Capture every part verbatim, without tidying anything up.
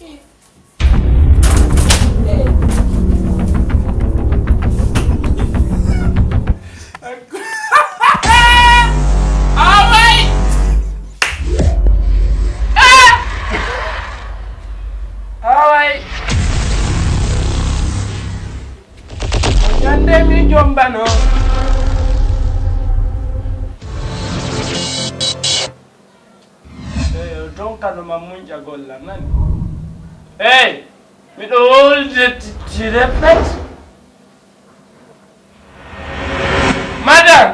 Away! Ah! Away! O ñande mi jombano. Eh, o donkano ma muñƴa golla, nani? Hey! Miɗo wolde ti, ti répète. Madame!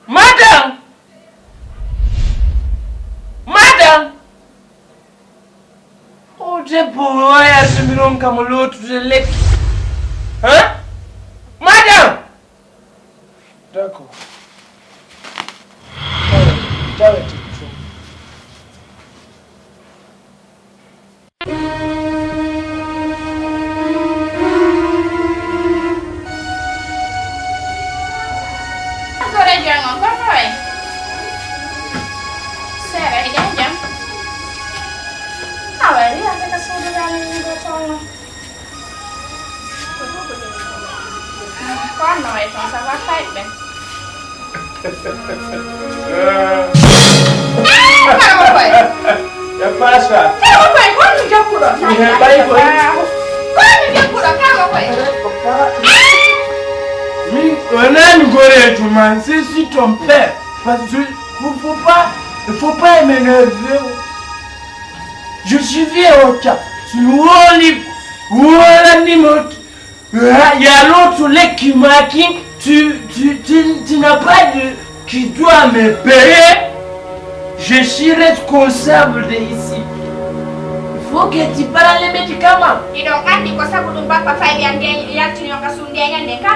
Madame! Madame! O debbo o wayata mi ronka mo lootude lekki. Hein? Madame! D'accord. Tawe, tawe, tawe. Koreejo am on, kono wayi? Seeɗa, hiɗa e jam? Awa, riyata ka suudu ngal ɗo tolno. Ko honno wayi toon, ça va, fayɓe? Ah, kala ko koye. Ya pasa. Kala ko koye, ko honno jokkuɗon? Mi heɓay koye. Ko honno jokkuɗon, kala ko koye. Min, wonani goreejo ma, je suis ton père. Parce que faut, faut pas, il faut pas m'énerver. Je suis vieux au cap. Si woli, woli mo. Il y a l'autre leki maki, tu, tu, tu, tu n'as pas de, qui doit me payer. Je suis responsable de ici. Il faut que tu parles les médicaments. Hiɗon anndi ko sabu ɗum bappa fayli an nde yaltini on ka suudu nde ñande ka?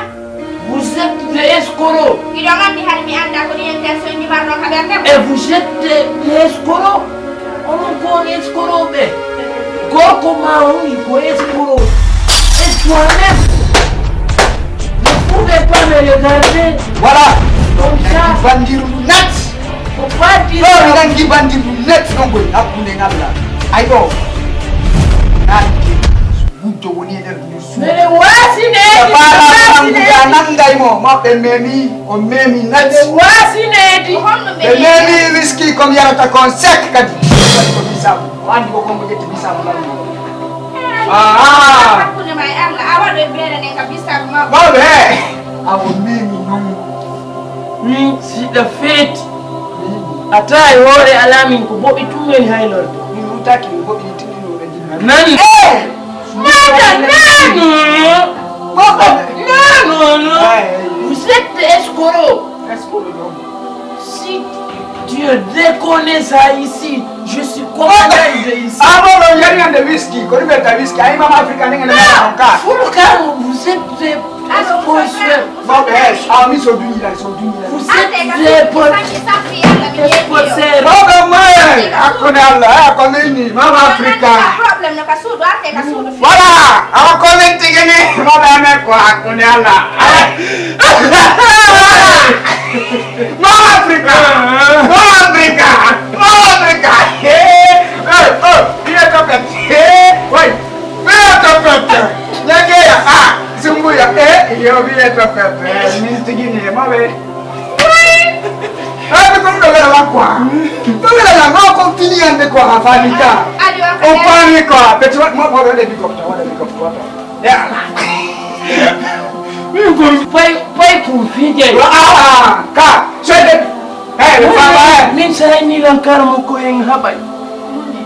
Vous êtes des escrocs. Hiɗon anndi hade mi anndaa ko ɗiyen personne numéro ɗon ka ɓernde mon. Et vous êtes des, des escrocs. Onon ko on escroc ɓe. Gorko ma on ko escroc. Et toi-même, vous ne pouvez pas me regarder. Voilà. Comme ça. Bandiru net. Faut pas dire ça. Ɗo mi nangi bandiru net non koy hakkunde ngalla. Ay ɗo. Nangi. Gujjo woni e nder. Mene waasine. Faala nangude a nangay mo. Maɓɓe memi, o memi net. Mene waasine di. Ɓe memi whisky ko mi yarata kon sec kadi. Ko bisabu. O andi ko kombo ƴetti bisabu lan. Ah, ah. Hakkunde ma e Allah, a waɗo e beere nden ka bisabu ma. Mawɓe, he. Awo memi non. Min siɗa feeti. A tawi hoore alaa min ko boɓi tun woni haylorde. Min hutaki min boɓi tun. Nani? Eh! Madame, non, non, non. Papa, non, non, non. Vous êtes escroc. Escroc, non. Si Dieu reconnaît ça ici, je suis commandant de ici. Ah, bon, non, il y a rien de whisky. Quand il met ta whisky, ah, Imam Africain, il y a rien encore. Pourquoi vous êtes Espoir. Mawɓe, eh, ah, min so duñi lan, so duñi lan. Vous êtes des espoirs. Mawɓe, eh, hakkunde Allah, eh, ko min ni, Mama Africa. Voilà, awa ko min tigi ni, mawɓe amen ko hakkunde Allah. Mama Africa, Mama Africa, Mama Africa. Eh, eh, oh, il est top. Eh, oui. Ɓeya toppette. Ñageya, ah, Sumbuya, eh, yo ɓiye toppette. Eh, min tigi ni, maɓe. Ah, mais comme ɗo wela lan quoi. Ɗo wela lan, ma ko fini ande quoi, a fami ka. O fami quoi, petit wa, ma, ma, waɗa big up, waɗa big up, waɗa. Ya. Min ko pay, pay ko fije. Ah, ah, ka, so de. Eh, ɓe faama, eh. Min sahay ni lan karamo ko en haɓay.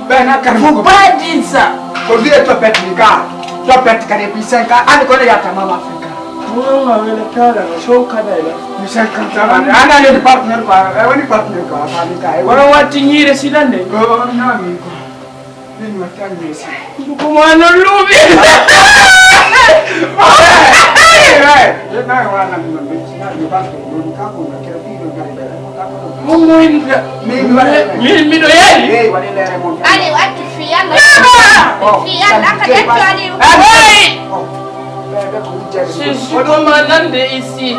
Ɓe na karamo ko. Faut pas dire ça. Ko wiye toppette ni ka. Toppette kadi e cinq ans. Andi kono yatta Mama Africa. Wona ma wele kala no so kada ila. Mi cinquante ans. Ana ne partenaire quoi. Eh, woni partenaire quoi. Faami ka. Wona watti ñiire silande. Ko na mi ko. Min wattani mi si. Ko ma no luuɓi. Min miɗo yeeɗi. Aliou, accu fii Alla. Fii Alla, an kadi accu Aliou. C'est ce qu'on m'a demandé ici.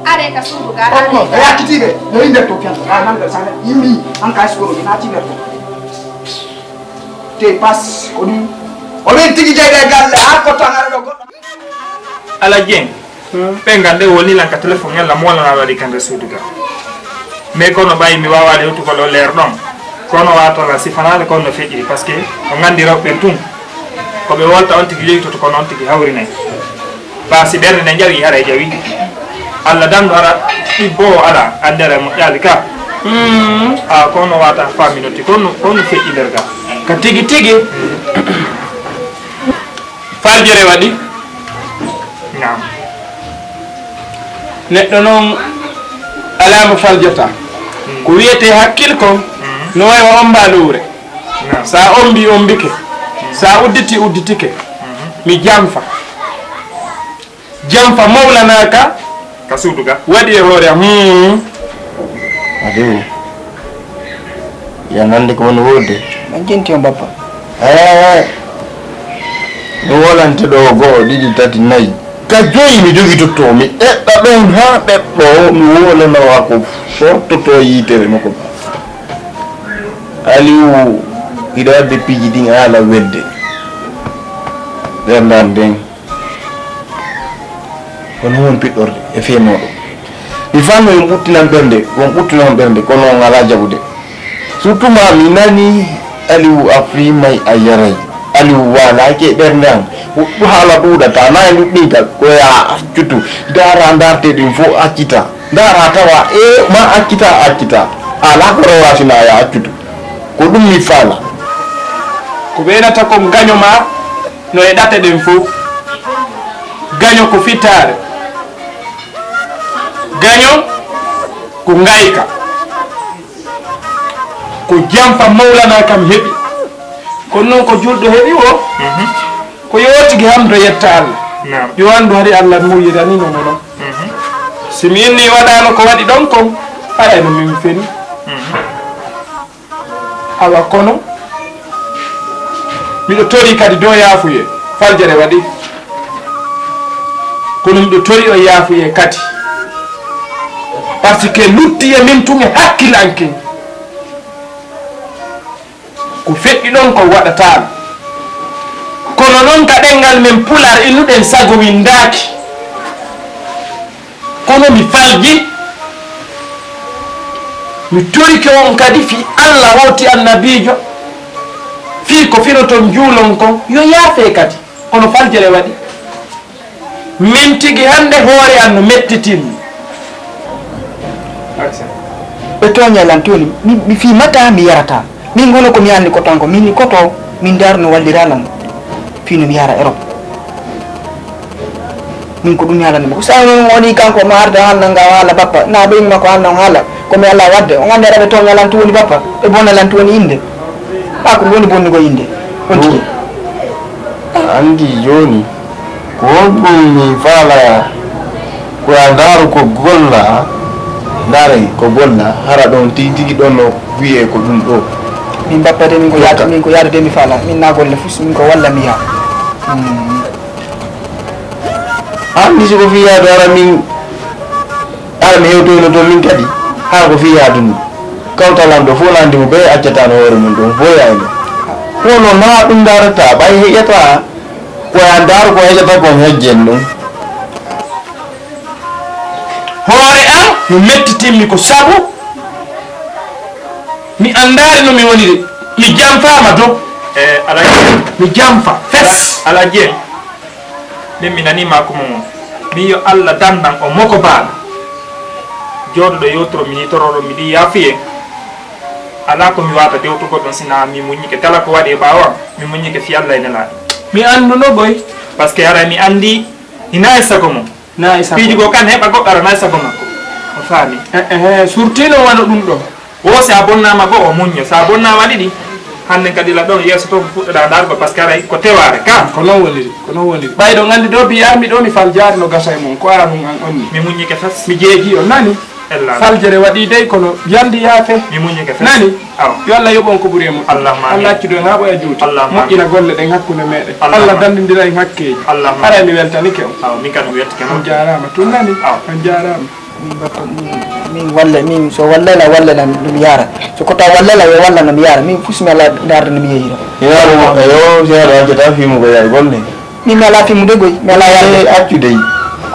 Are ka suudu ga, are ka. Yakitiɓe, no inde to pianto. Ah, nan da sana. Yimmi, an ka sukoro, na tiɓe to. Te pas ko ɗum. O ɓen tigi jeyde e galle, haa ko tan aɗa ɗo goɗɗo. Ala Dieng. Ɓe ngannde woni lan ka téléphone yalla mo wala na waɗi kan suudu ga. Mais kono ɓay mi wawaade yewtugol o leer ɗon. Kono watola si fanaade kon no feƴƴiri, parce que o nganndi rewɓe ɓen tun. Ko ɓe wolta on tigi yeytoto kono on tigi hawrinay. Ba si ɓernde nde jawi, haray jawi. Allah dandu ara ɗibbo o ala, andere mo ƴaali ka. A kono wata faminotti, kono, kono feƴƴi nder ga. Ka tigi tigi. Faljere waɗi. Naam. Neɗɗo noon alaa mo faljata. Ko wiyetee hakkil ko, no wayi wa ommbaa lowre. Naam. So a ommbii, ommbike. So a udditii, udditike. Mi jamfa. Jamfa mawlanaaka. Ka suudu ga. Waɗi e hoore am. Hmm. Ade o. Ya nande ko woni wodde. Min jenti on bappa. Eh. Mi wolante ɗo go'o, ɗiɗi, tati, nayi. Ka joyi mi jogitotto, mi ɗeɗɗa ɗon haa ɗeɗɗo, mi wolana wa ko fortoto yitere makko. Aliou, hiɗo wadde piiji ɗin haala wedde. Ɓerndan nden. Kono won piɗɗorde e feenooɗo. Mi faami on ɓuttinan ɓernde, on ɓuttinan ɓernde, kono on alaa jaɓude. Surtout ma mi nani Aliou a fii may a yaray. Aliou waalaaki e ɓernde an. Ɗum haala ɗuuɗata, na e ɗuɗɗinka, ko ya accutu. Ndaara ndaarte ɗin fof accita. Ndaara tawa e ma accita, accita. Alaa ko rewasina ya accutu. Ko ɗum mi faala. Ko ɓeynata kon gaño ma no e ɗate ɗen fof. Gaño ko fittaare. Gaño ko ngayka. Ko jamfa mawlana kam heɓi. Kono noon ko julɗo heɓi o. Ko yo tigi hamdo yetta Allah. Naam. Yo anndu hari Allah muuyirani no mo noon. Si mi inni waɗaano ko waɗi ɗon kon, haray no min feni. Awa kono, miɗo tori kadi do yaafuye, faljere waɗi. Kono miɗo tori on yaafuye kadi. Parce que lutti e min tun e hakkilanke. Ko feƴƴi ɗon ko waɗataano. Kono noon ka ɗenngal men Pulaar innuɗen sago winndaaki. Kono mi falji, mi torike on kadi fii Alla hooti Annabiijo, fii ko finoton njuulon kon, yo yaafee kadi, kono faljere waɗi. Min tigi hannde hoore an no mettitinmi. Ɓe tooñay lan toni, mi, mi fii mata mi yarata. Min gono ko mi anndi ko tan ko min koto, min ndaar no wallira lan fii no mi yara Europe. Min ko ɗum yaalani mo. Ko sawi noon woni kanko ma arde haalna nga haala bappa. Na ɓe imma ko haalna on haala. Ko mi alaa waɗde. On anndi aɗa ɓe tooña lan tun woni bappa. Ɓe bona lan tun woni innde. Haa ko ɗum woni bonnugol innde. On tigi. Anndi jooni. Ko honɗum mi faalaa? Ko a ndaaru ko golla, ndaaree ko golla, hara ɗon tigi tigi ɗon no wiyee ko ɗum ɗoo. Min bappade min ko yaade, min ko yaade de mi faalaa, min na golle fus, min ko walla mi yaa. Hmm. An mi siko fii yaade hara min, hara mi hewtoyno toon min kadi, hara ko fii yaade ɗum. Kawtal an ɗo fof na anndi mo bee accataano hoore mum ɗum, fof yaayno. Kono na ɗum ndaarata, ɓay heƴata. Ko a ndaaru ko heƴata kon hejjen ɗum. Hoore am no mettitinmi ko sabu mi anndaali no mi woniri. Mi jamfaama dow. E Alhaji. Mi jamfa fes. Alhaji en. Min mi nanii maa ko mo. Min yo Allah dandan o moko baaɗo. Jooɗuɗo yewtoro mi ni tororo mi ɗi yaafuye. Alaa ko mi waata dewtugol ɗon si na mi muññike kala ko waɗi e ɓaawo am, mi muññike fii Alla e Nelaaɗo. Mi annduno boy. Parce que haray mi anndi hina e sago mum. Na e sago. Piiji goo kan heɓa goɗɗo ara na e sago makko. O faami. Eh, eh, eh, surtino wano ɗum ɗo. Wo si a bonnaama goo o muñño, si a bonnaama ɗiɗi, hannden kadi la ɗon yeeso to ko fuɗɗoɗaa ndaargol parce que haray ko tewaare ka. Ko non woniri, ko non woniri. Ɓayɗo nganndi ɗo mbiyaa mi ɗo mi fal jaari no gasa e mum, ko ara mum an onni. Mi muññike fes. Mi jeejii on nani. Ella. Faljere waɗii dey kono yandi yaafe. Mi muññike fes. Nani? Aw. Yo Allah yoɓ on ko ɓuri e moƴƴi. Allahumma amin. Allah accudu en haa ɓoya juuti. Allahumma amin. Moƴƴina golle ɗen hakkunde meɗen. Allahumma amin. Allah dandindira en hakkeeji. Allahumma amin. Haray mi weltanike on. Aw, min kadi mi weltike ma. On jaaraama tun nani? Aw. On jaaraama. Min bappa, min, min walle, min so walle la, walle la, ɗum yara. So ko taw walle la, yo walla no mi yara. Min fus mi ala darde no mi yeyiro. Yo, yo, si aɗa accata fimu ko yaay golle. Min mi ala fimude goy, mi ala yarde. Eh, accude.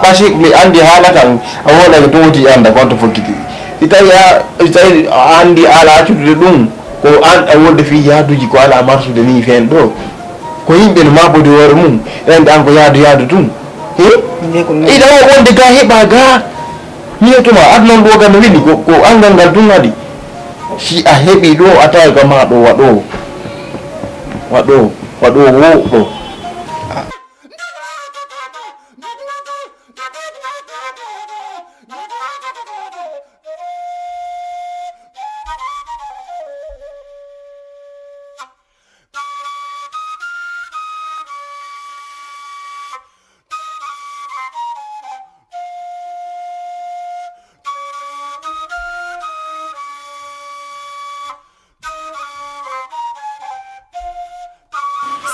Parce que mi andi haala kan, a wona ko towti anda konto fokkiti. Si tawi a, si tawi a andi haala accude ɗum, ko an a wonde fi yaaduji ko ala marsude ni fen ɗo. Ko yimɓe no mabode hoore mum, rende an ko yaadu yaadu tun. He? Nde ko mi Ida o wonde ga heɓa ga. Mi yettuma, aduna on ɗo ga no weli, ko, ko angal ngal tun waɗi. Si a heɓi ɗo, a tawi ga ma ɗo waɗo. Waɗo, waɗo wo ɗo.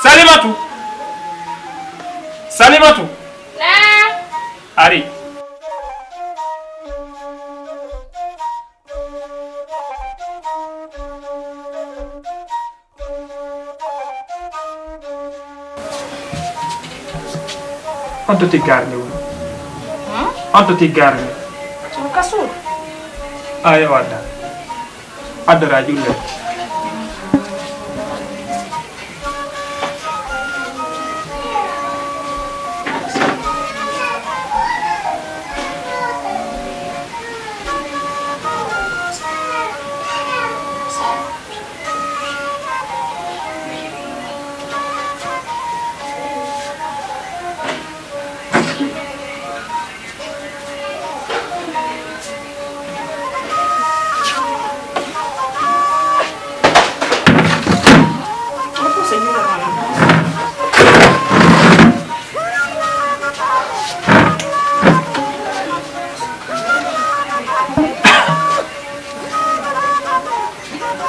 Salimatu! Salimatu! Naam. Ari. On to tiggaare nde woni. Hmm? On to tiggaare nde. Ɗum ka suudu. Ayo, adda. Addora julle.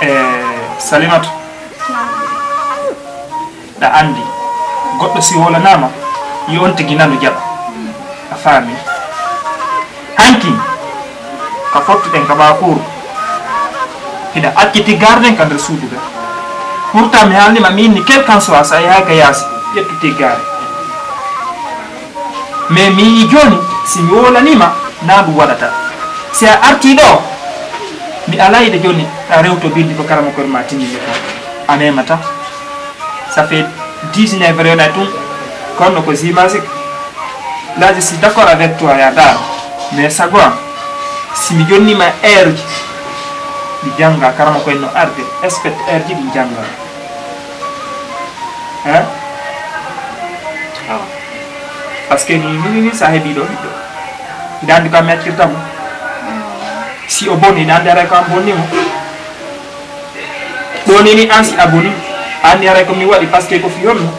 Eh, Salimatu, ɗa andi, goɗɗo si wolanaama, yo on tigi nanu jaɓa. A faami? Hanki, ka fottuɗen ka ɓaakuuru, hiɗa acci tiggaare nden ka nder suudu ga. Pourtant, mi haalnima, mi inni, quel qu'en soit, sa yahay ka yaasi, ƴettu tiggaare. Mais mi yii jooni, si mi wolaniima, na ɗum waɗata. Si a artii ɗo, mi alaa yiɗde jooni, a rewto binndi ko karamokon ma tindinde kon. A memata. Ça fait dix-neuf heures yonay tun, kono ko zimasique. Là, je suis d'accord avec toi, ya Dara. Mais sago am, si mi jonniima heure ji, mi jannga, karamokon no arde, expect heure ji ɗi jannga. Hein? Awa. Parce que ni, ni, ni, ni, sa heɓi ɗo ɓiɗɗo. Hiɗa andi ko a mi accirta mo. Si o boni, hiɗa andi haray ko an bonni mo. Ɗo ni, ni, an si a boni, a andi haray ko mi waɗi, parce que ko fi honno.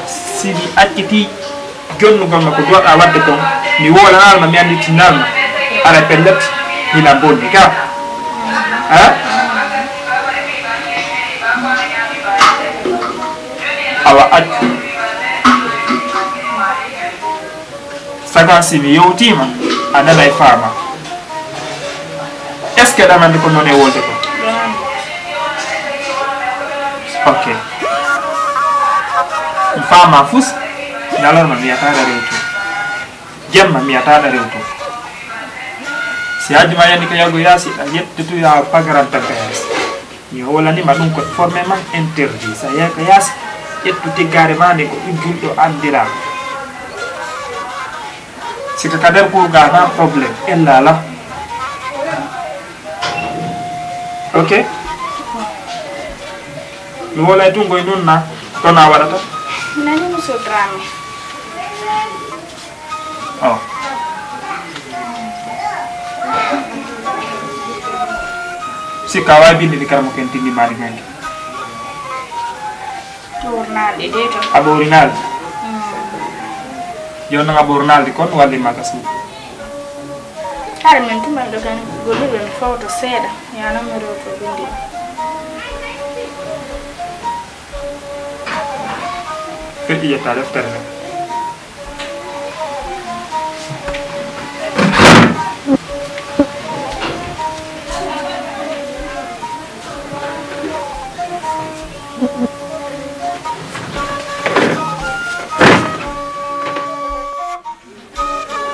Si mi acciti jonnugol ma ko duwaɗa waɗde kon, mi wolanaali ma, mi annditinaali ma, haray pellet, hina bonni ka. Ha? Awa accu. Saga si mi yewtiima, a nanay faama. Est-ce que aɗa anndi ko noon e wolde ko? Ok. Mi faama fus, ñalorma mi yataɗa rewto. Jemma mi yataɗa rewto. Si hajji ma yani ka yago yaasi, a yettotoya pagaran tan ka yaasi. Mi holanima ɗum ko forme man interdit. Sa yahi ka yaasi, ƴettu tiggaare ma nden ko ɗum julɗo anndira. Sika ka nder kurga na problème, ella ala. Ok? Mi wolay tun koye ɗum na, kono a waɗata? Mi nani Muso Dramé. Oh. Sika a wawi bindini karamo ken tindi mari men. Ɓoornaaɗi de to. A ɓoorinaaɗi? Mm. Jooni noon a ɓoornaaɗi kon walli ma ka suudu? Hara min tuma ɗo kan golluɓe mi fawta seeɗa. Yanan mi rewto bindi. Feƴƴi yetta deftere nden.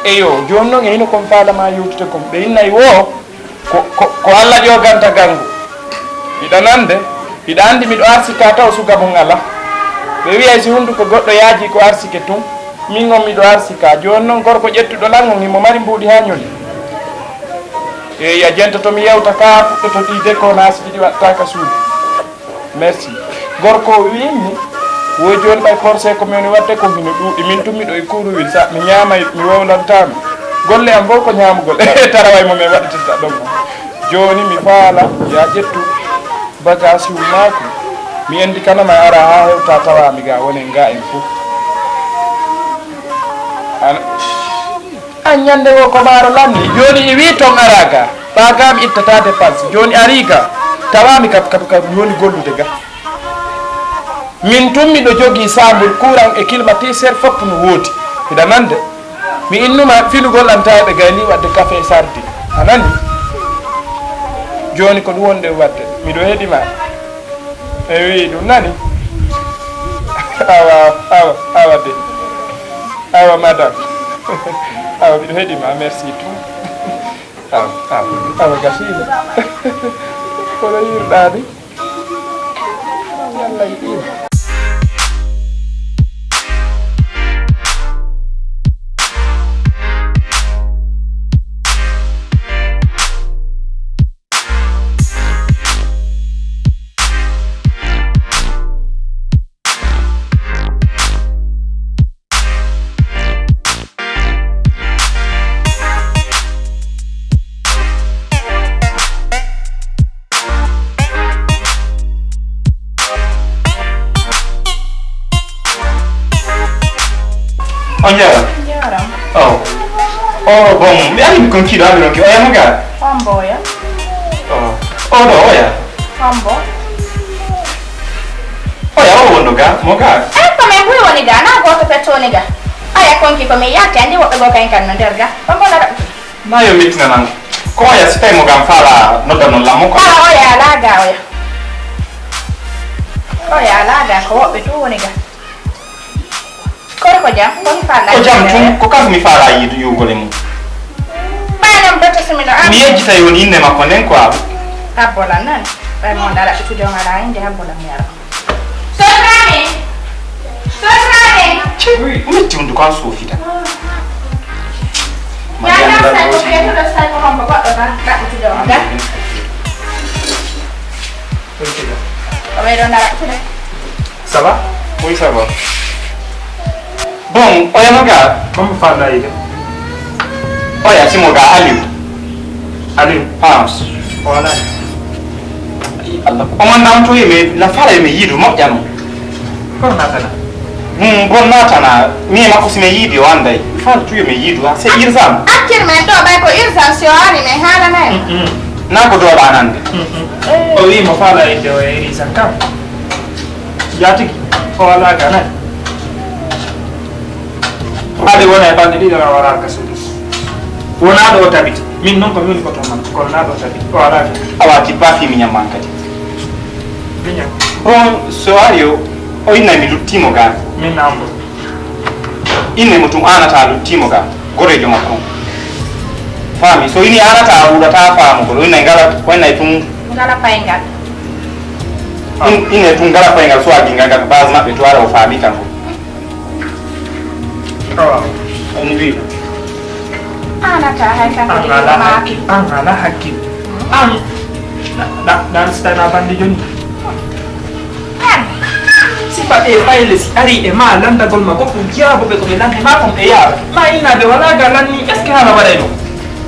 Eyo, jooni noon e hino kon faalama yewtude kon. Ɓe innay woo, ko, ko, ko Alla ƴooganta ganngu. Hiɗa nande, hiɗa anndi miɗo arsika taw suka mon alaa. Ɓe wi'ay si hunnduko goɗɗo yaaji ko arsike tun, min on miɗo arsika. Jooni noon gorko ƴettuɗo lan on himo mari mbuuɗi haa ñoli. Eey, a jento to mi yewta ka fuɗɗoto ɗi de ko naasiji ɗi waɗata ka suudu. Merci. Gorko o wi'immi, woy jooni ɓay forcé ko mi woni waɗde ko hino ɗuuɗi. Min tun miɗo e kuuruwil, sa mi ñaamay, mi wowlantaama. Golle am fof ko ñaamugol. Taraway mo min waɗatirta ɗon. Jooni mi faala, ya ƴettu bagage mum maako. Mi endikanama ara haa hewta tawa mi ga wonen ga en fof. An An ñande woo ko maaro lanni, jooni i wii ton araa ga, ɓaa ga mi ittata dépense, jooni arii ga, tawa mi kab, kab, kab, mi woni gollude ga. Min tun miɗo jogii saambur, courant e climatiseur fof no woodi. Hiɗa nande, mi innuma finugol an tawa ɓe gayni waɗde café e sardine. A nani? Jooni ko ɗum wonɗen waɗde, miɗo heɗi ma. E wii ɗum nani? Awa, awa, awa de. Awa, madame. Awa, miɗo heɗi ma, merci tout. Awa, awa, awa, gasiino. Kono yiɗɗaani. Yalla yiɗiima. On njaaraama. Njaaraama. Oh. Oh, bon, mi ari mi konkiiɗo ami ronki. Oya mo ga? Hombo oya? Oh. Oh, ɗo oya? Hombo? Oya, o wonɗo ga, mo ga? Eh, ko men buy woni ga, na gooto petto woni ga. Oya konki ko mi yalti, andi woɓɓe goo kayen kan no nder ga. Hombo na raɓɓutude. Na yo mettina nan. Ko oya si tawi mo gam faala nodda non lammo ko. Ah, oya, ala ga, oya. Oya, ala ga, ko woɓɓe tu woni ga. Kono ko jam, ko mi faala. Ko jam tun, ko kanko mi faala yiidu yiwgol e mum. Ɓay non beto si miɗo am. Mi yejjita yo woni innde makko nden quoi. Habbolan nan. Ɓay mo dara ɗo tujo ngala inde habbolan mi ara. Sotrami. Sotrami. Cey, o metti hunduko an soofita. Mariam Dabo. Ko feetuɗo sai ko hombo goɗɗo tan, ɗaɓɓi tujo on ga. O ɓeydo dara tude. Ça va? Oui, ça va. Bon, oya no ga? Comme fanda ide. Oya simo ga Aliou. Aliou. Ah. Wala. Ay, Allah. O man dam to yeme la fala yeme yidu mo jano. Ko natana. Hmm, bon natana. Mi e makko sime yidi o anday. Fala tu yeme yidu ha. C'est urgent. Accir men ɗo ɓay ko urgence yo ari men haalana en. Mm, mm. Na ko doɗa nande. Mm, mm. O wi mo fala ide o e urgent kam. Jaatigi, o alaa ga nani. Haade wona e balɗe ɗiɗi a waraa ka suudu. Wonaa ɗo o tabiti. Min noon ko mi woni ko toon man, kono naa ɗo o tabiti. O alaa ga. Awa, tippa fii mi ñamman kadi. Miñam. Bon, so ari o, o innay mi luttiimo ga. Min ambo. Inne mo tun aanata luttiimo ga. Goreejo makko. Faami, so ini aanata a wuɗata faamugol. O innay ngala, o innay tun. Ngala payngal. In, ine tun ngala payngal suwagi ngal ngal base maɓɓe to ara o faami kanko. Awa. On wi. Anata hay kanko an ala hakkil, an ala hakkil. An. Dan sitana bandi joni. An. Si paɗe ɓayle si ari e ma landagol ma goɗɗum jiyaaboɓe ko ɓe lande ma kon ɓe yaara. Ma innaɓe wala ga lanni, est ce que hala waɗay ɗo?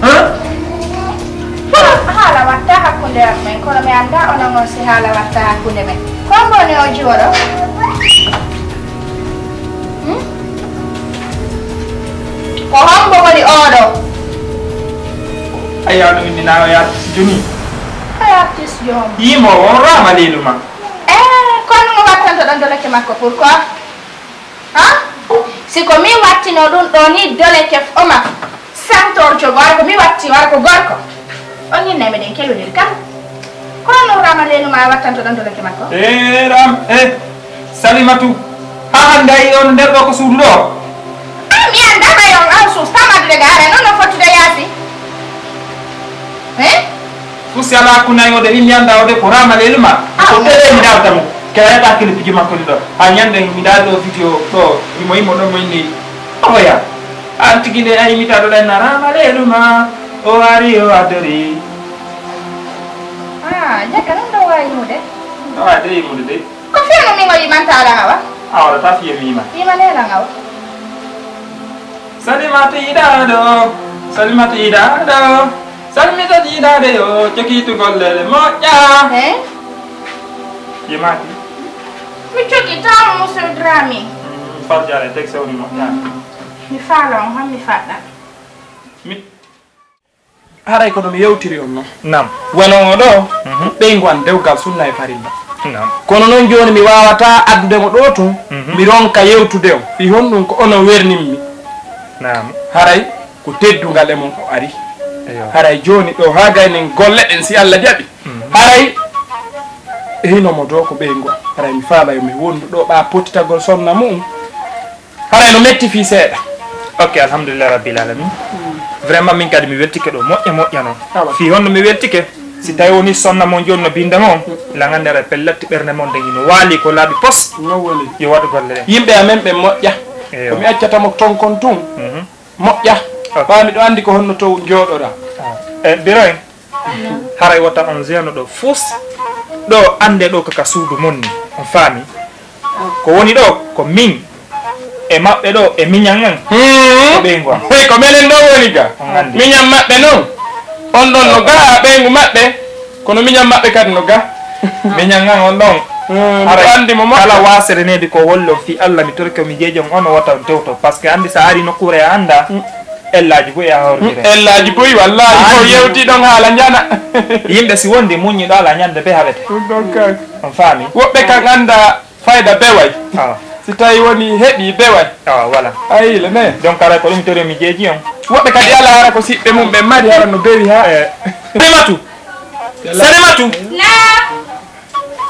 Hein? Haala watta hakkunde men, kono mi anndaa onon on si haala watta hakkunde men. Ko hombo woni o jiwo ɗo? Hmm? Ko hombo woni oɗo? Ayya, no indi na o yaar joni. Ko artiste jom. Yimo on rama lelu ma. Eh, kono mo wattanto ɗon doleke makko pourquoi? Ha? Si ko min wattino ɗum ɗo ni dole kef o makko. Santor jogo wara ko mi watti wara ko gorko. On ñinna meɗen kelondir kam. Ko honno Rama Leelu ma wattanto ɗon to lekki makko? E Ram, e Salimatu. Haa hannde a yi'i on nder ɗo ko suudu ɗo? Ah, mi anndaa kay on an suus tamaddude ga are noon no fottude yaasi. Eh? Fusi alaa kunay o de, min mi anndaa o de ko Rama Leelu ma. Ah, ko ɗeɗe mi darta mo. Kala yata kili piji makko ɗiɗo. Haa ñande mi daari ɗo video ɗo, imo, imo ɗon mo inni. Oya. An tigi de a yimita ɗo ɗan na Rama Leelu ma. O ari o adori. Ah, jaka noon ɗo waawi yimude. Ɗo waawi de yimude de. Ko fiyano min o yimanta ala ngawa? A waɗata fiye mi yima. Yima nela ngawa. Salimata yiɗaaɗo, Salimata yiɗaaɗo, Salimata yiɗaaɗo yo cokitugol lele moƴƴa. Eh? Yimaaki? Mi cokitaama, Monsieur Dramé. Mm, farjaare, teg sewni moƴƴa. Mi faala on, han mi faɗɗa. Mi Haray kono mi yewtiri on noon. Naam. Wano o ɗo, mhm, ɓeyngu an dewgal sunna e farilla. Naam. Kono noon jooni mi waawataa addude mo ɗo tun, mhm, mi ronka yewtude on. Fii honɗun ko onon wernimmi. Naam. Haray ko teddungal e mon o ari. Eyo. Haray jooni ɗo haa gaynen golle ɗen si Alla jaɓi. Mhm. Haray e hino mo ɗo ko ɓeyngu an. Haray mi faala yo mi wondu ɗo ɓaa pottitagol sonna mu'un. Haray no metti fii seeɗa. Ok, alhamdulillah rabbil alamin. Vraiment min kadi mi weltike ɗo moƴƴa moƴƴa noon. Awa. Fii honno mi weltike? Si tawi woni sonna mon jooni no binda mon, la ngannde pellet ɓernde mon nde no waali ko laaɓi pos. No woni. Yo waɗu golle ɗen. Yimɓe amen ɓe moƴƴa. Eyo. Ko mi accata mo ton kon tun. Mhm. Moƴƴa. Ok. Ɓaa miɗo anndi ko honno to jooɗoɗaa. Ah. E, Biroy? Haray wota on jeeno ɗo fus. Ɗo annde ɗo ko ka suudu mon ni. On faami? Ko woni ɗo, ko min e maɓɓe ɗo, e miñan an. Hmm. Ko ɓeyngu an. Hey, ko menen ɗo woni ga. On anndi. Miñan maɓɓe non. On ɗon no ga ɓeyngu maɓɓe. Kono miñan maɓɓe kadi no ga. Miñan an on ɗon. Hmm, haray anndi mo maɓɓe. Kala waasere needi ko wollo fii Alla mi torke mi jeeji on, on wota on tewto. Parce que anndi sa ari nokkuure a annda. Hmm. Ellaaji buy a hawrindire. Ellaaji buy, wallaahi, ko yewti ɗon haala njana. Yimɓe si wondi muññiɗo ala ñande be haɓete. Ɗum ɗon kan. On faami? Woɓɓe kan annda fayda beway. Awa. Si tawi woni heɓi beway. Awa, voilà. Ayi, le ne. Donc, hara ko ɗum tori mi jeeji on. Woɓɓe kadi ala hara ko siɓɓe mum ɓe mari hara no bewi ha. Eh. Salimatu. Salimatu. Naam.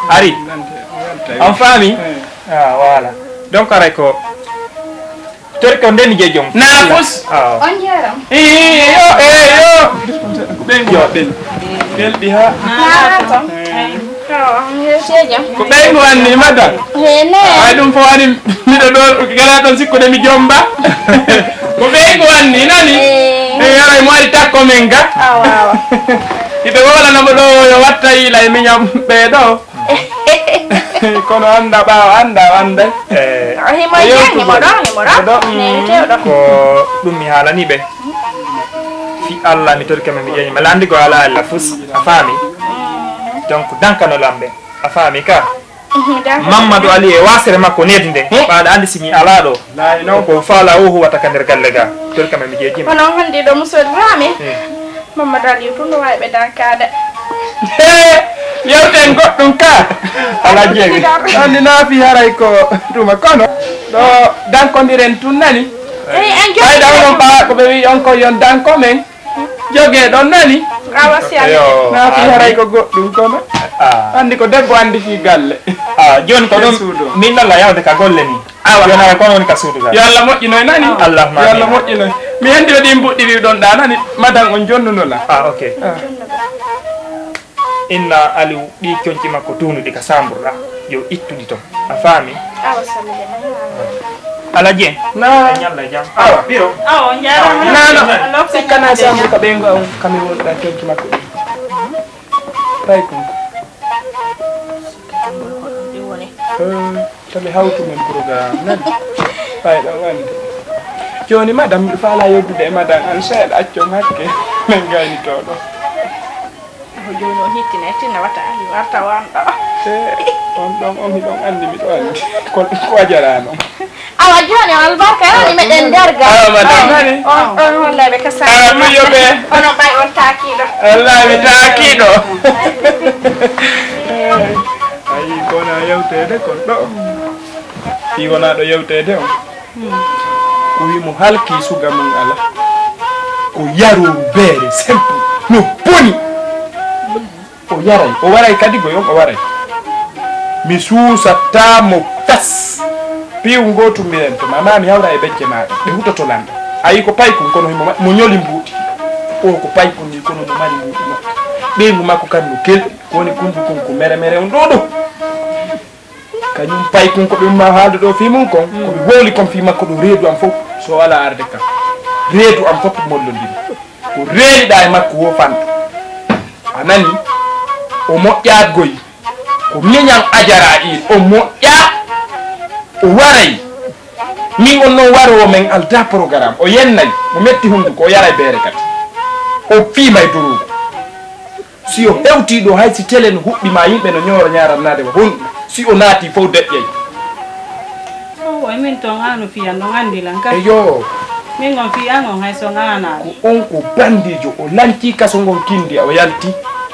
Ari. On faami? Eh. Ah, voilà. Donc, haray ko tori ko ndeni je jom. Na fus. Ah. On jaram. Iyo, eyo. Ɓen yo ɓen. Belɗi ha. Ah, to. Eh. Ko ɓen mo anni mada. Hene. Ay ɗum fof ani miɗo ɗo gala ɗon sikkude mi jomba. Ko ɓen mo anni nani? Eh. Eh, haray mo ari takko men ga. Awa, awa. Iɓe wolana mo ɗo yo watta yila e miñam ɓe ɗo. Kono annda ɓaawo annda o annday. Eh, himo janngi mo ɗo, himo ɗo. Mo ɗo, mm. Nene tew ɗo. Ko ɗum mi haalani ɓe. Fi Allah mi torke ma mi ƴeeñi ma. Lanndi ko ala Allah fus. A faami? Donc dankano lamɓe. A faami ka? Dankano. Mammadu Ali e waasere makko needi nde. Hmm? Ɓaaɗa anndi si mi alaa ɗo. Laay non. Ko faala o huwata ka nder galle ga. Torka ma mi jeejima. Onon honɗi ɗo musoy Dramé? Hmm. Mamadou Aliou tun no waawi ɓe dankaade. Hee! Yewten goɗɗum ka. Alaa jeewi. Anndi naafi haray ko tuma kono. Ɗo dankondiren tun nani? Eyi, en fayda onon ɓaa ko ɓe wi'i on ko yon danko men. Jogee ɗon nani? Awa si a. Yo, naafi haray ko goɗɗum kono. Ah. Anndi ko debbo anndi fii galle. Ah, jooni ko ɗum. Suudu. Min ɗon la yawde ka golle ni. Awa. Yo nana kono woni ka suudu ga. Yo Allah moƴƴinoy nani? Allahumma amin. Yo Allah moƴƴinoy. Mi anndi o ɗin mbuɗɗi wi'uɗon ɗa nani? Madan on jonnuno la. Ah, ok. Ah. Inna Aliou ɗi conci makko tuunuɗi ka sambur ɗa. Yo ittuɗi ton. A faami? Awa, sallude ma. Ala Dieng. Na. E ñalla e jam. Awa. Biro. Awa, on jaaraama. Na, na. Sikkana sambur ka ɓeyngu on kami wonɗa conci makko ɗi. Tay kun. Ɗi woni. Eh. To ɓe hawtu men programme nani. Fayda wonde. Jooni madam, miɗo faala yeddude e madam an seeɗa, accon hakke. Men gaynitooɗo. Ko jooni o hittine, tinna wata Ali warta wanɗo. Eh, on ɗon, on hiɗon anndi, miɗo anndi. Ko, ko a jaraa non. Awa jooni o albarka, yani meɗen nder ga. Awa, madam. On, on hollay ɓe ka sara. Awa, ɗum yo ɓe. Onon ɓay on taakiiɗo. Wallahi, mi taakiiɗo. Ayi, kona yewteede kon ɗo. Fii wonaa ɗo yewteede on. O wi mo halkii suga mum ala. Ko yarooru beere simple. No boni. O yaray, o waray kadi goyon, o waray. Mi suusataa mo tas. Piiw ngootu mbiyen to ma, ma mi hawra e becce maaɗa. Ɓe hutoto lanɗa. A yii ko paykun kono himo ma-, mo ñoli mbuuɗi. O ko paykun ni kono mo mari mbuuɗi makko. Ɓeyngu makko kan no kelɗi. Ko woni kundu kun ko mere mere on ɗo ɗo. Kañum paykun ko ɓe umma haalde ɗo fii mum kon. Ko ɓe wowli kon fii makko ɗo reedu am fof. So o alaa arde kam. Reedu am fof mollondiri. Ko reeniɗaa e makko woo fanɗo. A nani? O moƴƴaat goy. Ko miñan Ajara in. O moƴƴaat. O waray. Min on non waroowo men aldaa programme. O yennay. Mo metti hunnduko. O yaray beere kadi. O fiimay doroogu. Si o hewtii ɗo, hay si tele no huɓɓi ma yimɓe no ñooro ñaarannaade wa honɗum. Si o naatii fof deƴƴay. Owo, e min ton aanu fiyan ɗon anndi lan ka. Eyo. Min on fiyan on hay so ŋaanaali. Ko on ko bandiijo, o lantii kaso ngon kinndi, o yalti,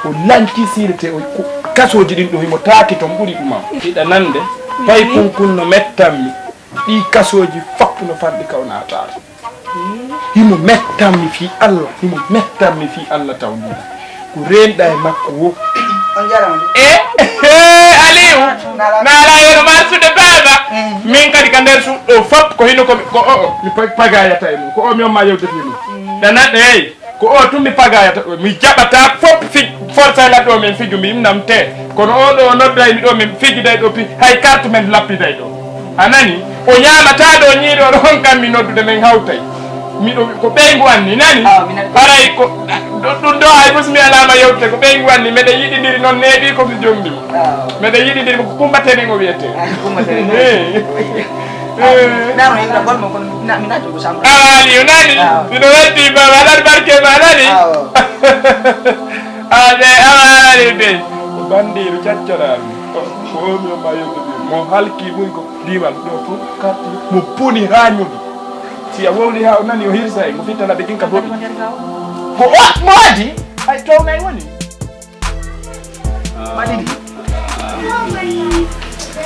o lantii siirete, o, ko, kasooji ɗin ɗo himo taaki ton ɓuri ɗuma. Hiɗa nande, fay kun kun no mettanmi, ɗi kasooji fop no fanɗi ka o naataali. Himo mettanmi fii Allah, himo mettanmi fii Allah taw ɗum. Ko reenɗa e makko wo. On jarama de. E, e, Aliou. Nala. Nala yono marsude baaba. Mm. Min kadi ka nder suuɗo fof ko hino ko mi, ko o, o, mi pa-, pagayata e mum. Ko o mi on ma yewde fii mum. Mm. Ɗa nanɗe, hey, ko o tun mi pagayata ɗo. Mi jaɓata fof fi-, forsa la ɗo min fiju mi imnam te. Kono o ɗo o nodday mi ɗo min fijiday ɗo pi-, hay carte men lappiday ɗo. A nani? O ñaamataa ɗo ñiiɗo ɗo on kam mi noddude men hawtay. Miɗo ko ɓeyngu anni nani? Ah, mi nani. Haray ko ɗum ɗo hay fus mi alaama yewtude ko ɓeyngu anni meɗen yiɗindiri noon neeɓi ko mi jombi. Ah. Meɗen yiɗindiri ko Kumba Tenen o wiyetee. Ah, Kumba Tenen. Eh. Eh. Nano yewta gonmo kono mi na- mi naati ko chambre. Awa Aliou nani? Ah. Miɗo welti ba waɗat barke ma nani? Ah. Ah, de awa Aliou de. Ko bandiiru caccoraami. Ko o mi on ma yewtude mo halki ɓuri ko. Diiwal ɗo fof karti mo boni haa ñoli. Si a wowli haa o nani o hirsa e mo fittana ɓe ɗin ka boni. Ko o mo waɗi ay townay woni. Maɗiɗi.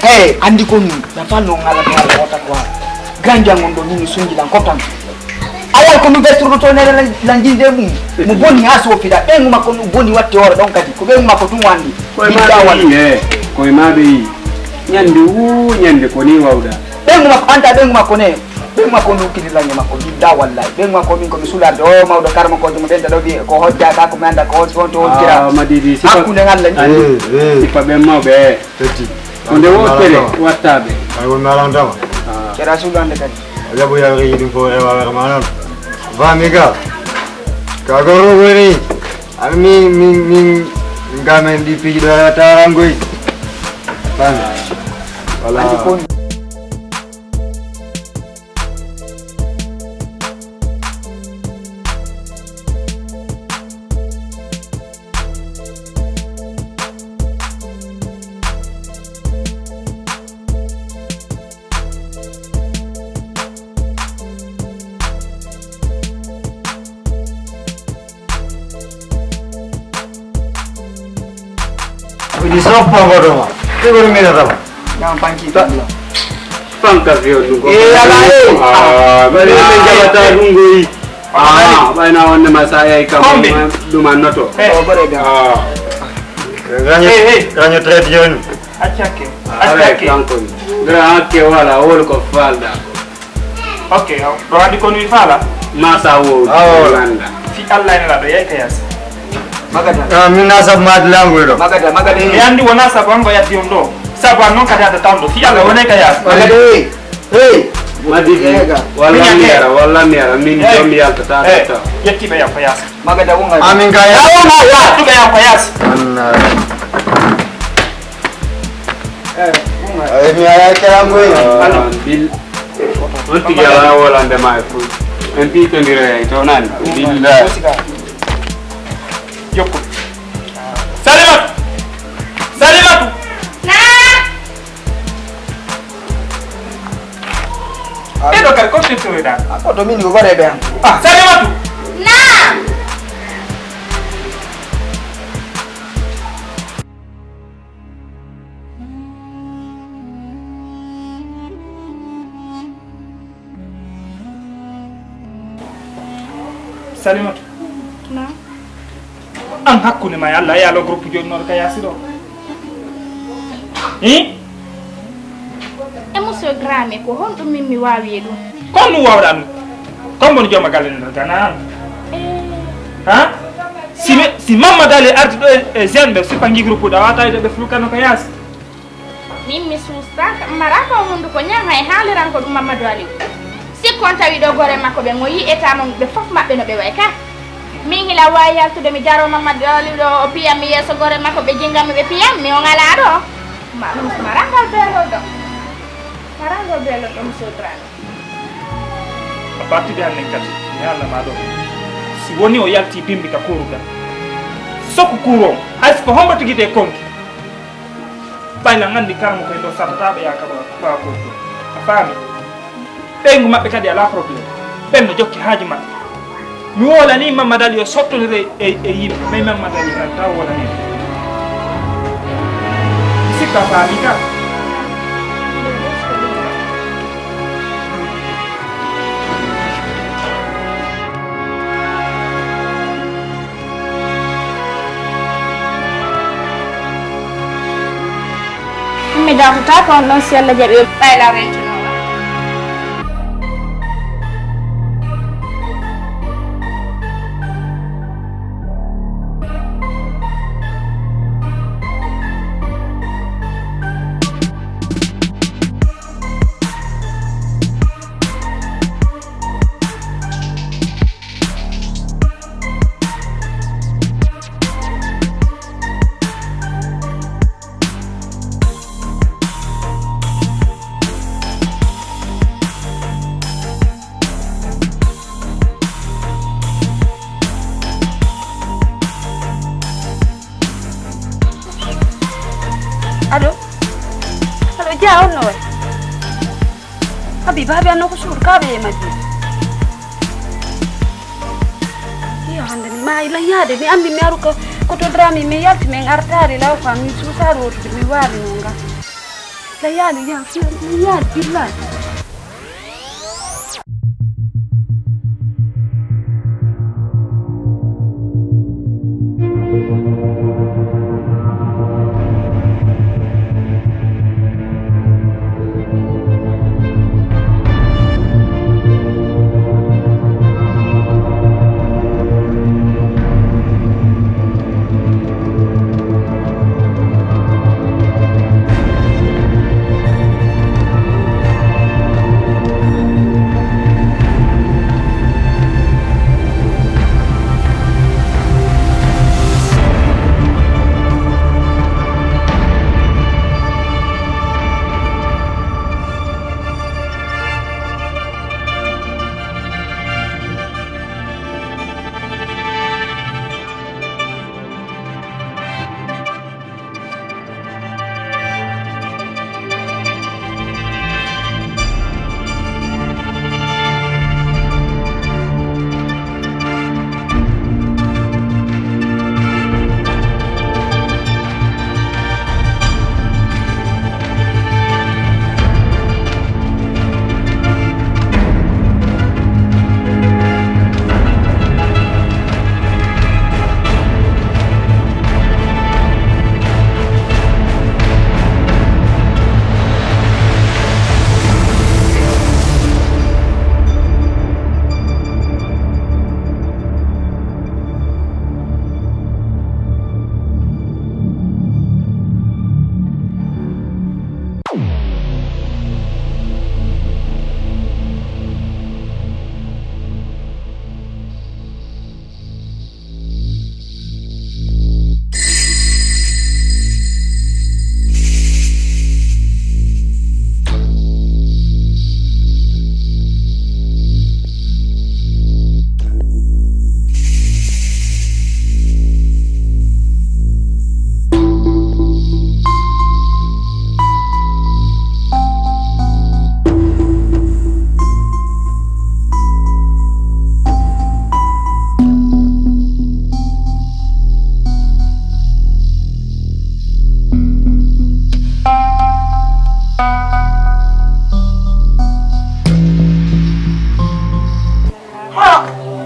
Hey, andi ko min na fanno ngala ngala wota ko. Ganjangon ɗo min sunji lan koptan. Alay ko mi vesturɗo to nere lan jinde mum. Mo boni haa sofiɗa ɓeyngu makko no boni watte hoore ɗon kadi ko ɓeyngu makko tun wandi. Koye ma ɓe yi e koye ma ɓe yi ñande wuu ñande ko ni wawɗa. Ɓeyngu makko anta ɓeyngu makko ne ɓeyngu makko on hukkiti lañe makko bidda wallay ɓeyngu makko min ko mi sularde o mawɗo karmakojo mo ɓenta ɗo wiye ko hojjaka ko mi anda ko hojji on to hojjira madidi sipa hakkunde ngalla ni. Andi sipa ɓen mawɓe e. Fetti. Ko nde wootere wattaɓe. Ay won mi alantama. Ceɗa suuɗande kadi. A jaɓu yawre yiɗum fof rewawere ma noon. Fami ka ka gorro woni. Ami min min min gamen ɗi piiji ɗo tarangoy. Fami. Wala. Woni soppa goɗo ma. Ɗum woni mi rata. Nan panki tan la. Panka fiyo ɗum ko. E ala e. Ah, bari men jabata ɗum goyi. Ah, ɓayna wonde ma sa yahi kam ɗum annoto. Eh. O bore ga. Ah. Raño raño trade joni. Accakke. Accakke. Kanko ni. Gra hakke wala wol ko falda. Ok, ɗo andi kono mi faala. Masa wo landa. Fi Allah ene laɗo yay kayas. Magada. Ah, min na sab mad langu do. Magada, magada. Mi andi wona sabu an ko yatti on ɗo. Sabu an noon kadi adda tawon ɗo. Fi Allah wonay kayas. Magada. Hey. Madi. Walla mi ara, walla mi ara min do mi yalta ta ta. Yetti be yam kayas. Magada wonga. Amin kayas. Wonga ya. Tu be yam kayas. Anna. Ay mi ara kala ngoy. Bil. On tigi ala wolande ma e ful. En ti to ndiro e to nan. Billahi. Jokku. Salimatu. Salimatu. Na. Ɓeɗo kadi ko firtoroyɗa? A ko to min ko goreɓe an. Ah, Salimatu. Na. Salimatu. Na. An hakkunde ma e Allah, a yaalo groupe jonnooɗo ka yaasi ɗo. Hi? E monsieur Dramé, ko honɗum min mi waawi e ɗum? Ko honɗum waawɗaa ɗum? Ko an woni jooma galle nder Gana an? Eh. Ha? Si mi, si Mamadou Ali ardi ɗo e, e Zen ɓe, si ɓangi groupe ɗo, a waawata wiide ɓe fulkano ka yaasi. Min mi suusta, mara ko hunnduko ñan hay haaliran ko ɗum Mamadou Aliou. Sikko on tawi ɗo gore makko ɓe mo yi'eta mo ɓe fof maɓɓe no ɓe way ka. Min hila waawi yaltude mi jaro Mamadou Aliou ɗo o piyam mi yeeso gore makko ɓe jinngam mi ɓe piyam mi on alaa ɗo. Ma, mara ngal beelol ɗo. Mara ngal beelol ɗo mi sodraani. A partir de hannde kadi mi haalna ma ɗo. Si woni o yalti bimbi ka kuurugal. Sokku kuuro on. Hay so ko hombo tigi de konki. Ɓay lan anndi karamu koye ɗo sattata ɓe yaaka ɓa ɓa ko ɗo. A faami? Ɓeyngu maɓɓe kadi alaa problème. Ɓen no jokki haaji maɓɓe. Mi woolani Mamadou Ali yo sottondire e, e yimɓe, mais Mamadou Ali tan taw woolani. Mi sikka a faami ka. Mi dartata ko on ɗon si Allah jaɓi. Ɓay law rentunooma. Allo? Allo, Dia, on no way? Habiba, Habiba, no ko suur, ka ɓe e Madina? Iyo, hannde mi maayi lan yaade, mi anndi mi aru ko, ko to Dramé, mi yalti, min artaari law fa, mi suusaari wootude, mi waali no nga. Lan yaade, yaade, mi yaade, billahi.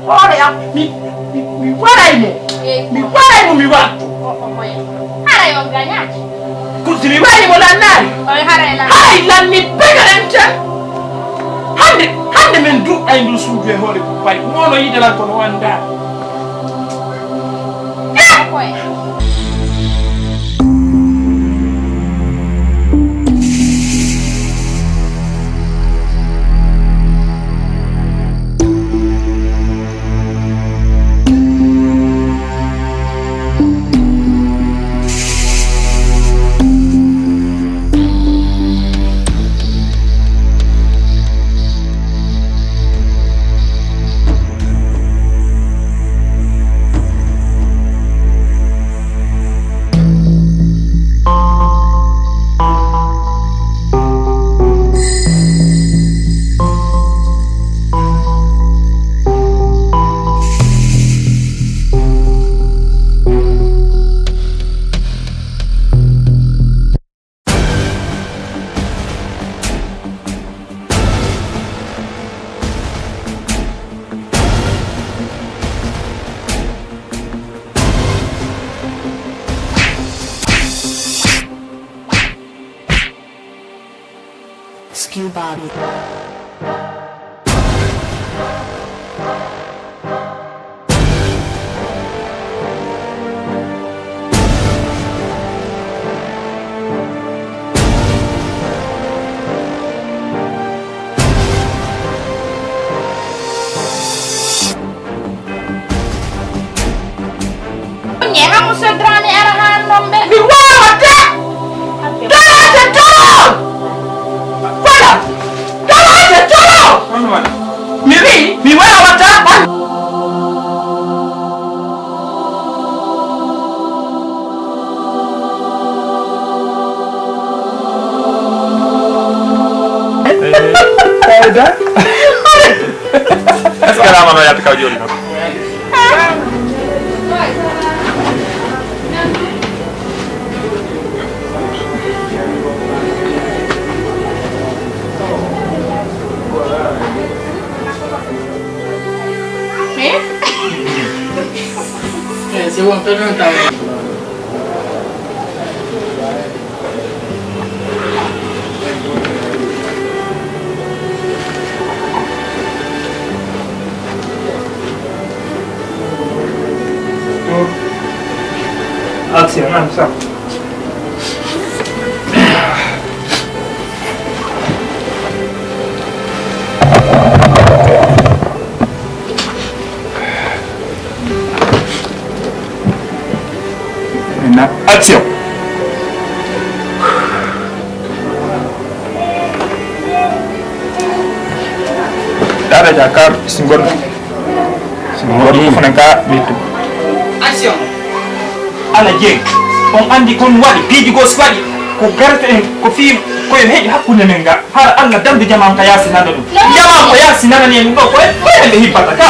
Hoore am, mi, mi, mi waray mo. Mi waray mo mi wattu. Haray on gañaaki. Ko si mi warii mo lannaali. Haray lanni pegaren tan. Hannde, hannde min duɗɗay ndu suudu e hoore ko payi. Ko woono yiide lan kono o anndaa. Skew Bobby. Ñeeha Musa Dramé ara haa nombe. Mi waawata! Dorote doro! Fala! Dorote doro! Mi wi, mi waawata! Fayda? Est-ce que ramano yatta kaw joni kam? Eh, c'est bon, fais-le un temps. Action, non, ça. Maintenant, action. Dada ja kar singon. Singon ko fana ka bitu. Action. Ala jeng. On andi kon wadi biji gos wadi. Ko garata en ko fi ko en heji hakkunde men ga. Har Allah damde jaman ka yasi nana dum. Jaman ko yasi nana ni en do ko e ko en be hibbata ka.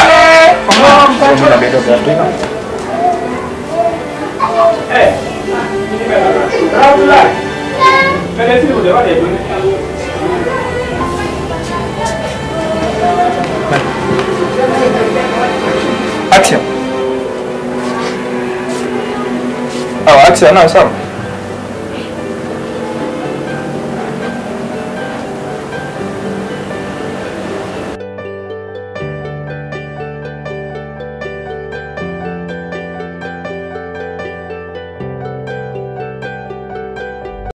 Action. Awa, action, non, ça.